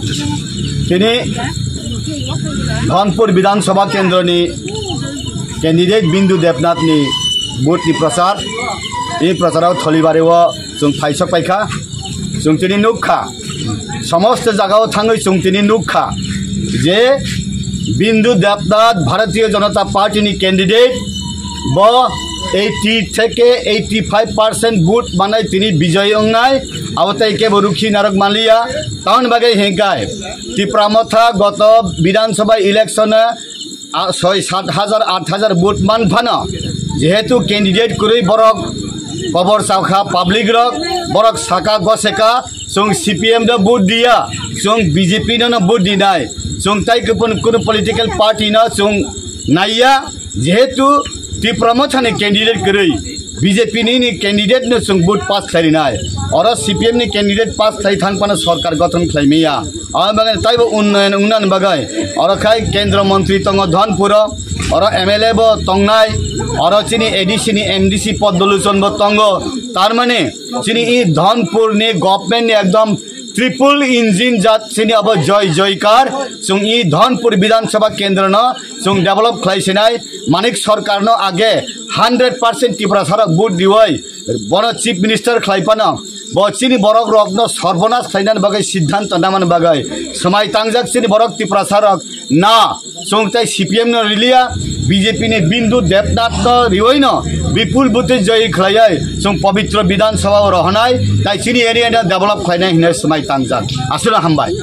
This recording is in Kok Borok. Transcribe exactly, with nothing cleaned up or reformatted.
Tini Dhonpur Bidhan Sabha Kendroni candidate Bindu Debnathni vote ni prochar, ini procharo Tholibari o chwng phaisok paikha. Chwng tini nukha, somosto jagao thangwi chwng tini nukha je Bindu Debnath Bharatiya Janata Party ni candidate, bo eighty theke eighty five percent vote manai tini bijoy wngnai, abo tei kebo rukhi narok manliya. Tamoni bagwi hinkhe Tipra Motha goto Bidhan Sabha election a soi sat hajar, at hajar vote man phano, jehetu candidate kwrwi borok kobor chakha public rok, borok saka goseka, chwng C P M no vote diya, chwng B J P no no vote dinai, chwng tai kupun kunu political party no chwng naiya, jehetu Tipra Mothani candidate kwrwi B J P ni ni candidate no chwng vote pass khlainai, oro C P M ni candidate pass khlai thang phano sorkar gothon khlaimaya. Aboni bagwi taibo unnoyon wngna bagwi oro khai kendra montri tongo Dhonpuro, oro M L A bo tongnai, oro chini A D C ni M D C pod doluchon bo tongo. Tar mane chini i Dhonpur ni government ni ekdom triple engine jat chini abo joy joykar. Chwng i Dhonpur Bidhan Sabha kendra no chwng develop khlai sinai, Manik Sarkar no age hundred percent Tiprasa rok vote diwi bono chief minister khlai phano, bo chini borok rok no sarbonas khlainani bagwi siddhanto namani bagwi swmai tangjak chini borok Tiprasa rok na chwng tai C P M no riliya, B J P ni Bindu Debnath no riwi no bipul vote joy khlaiwi chwng pabitro Bidhan Sabha o rohonai, tai chini area no develop khlainai hinwi swmai tangjak. Aswkno hambai.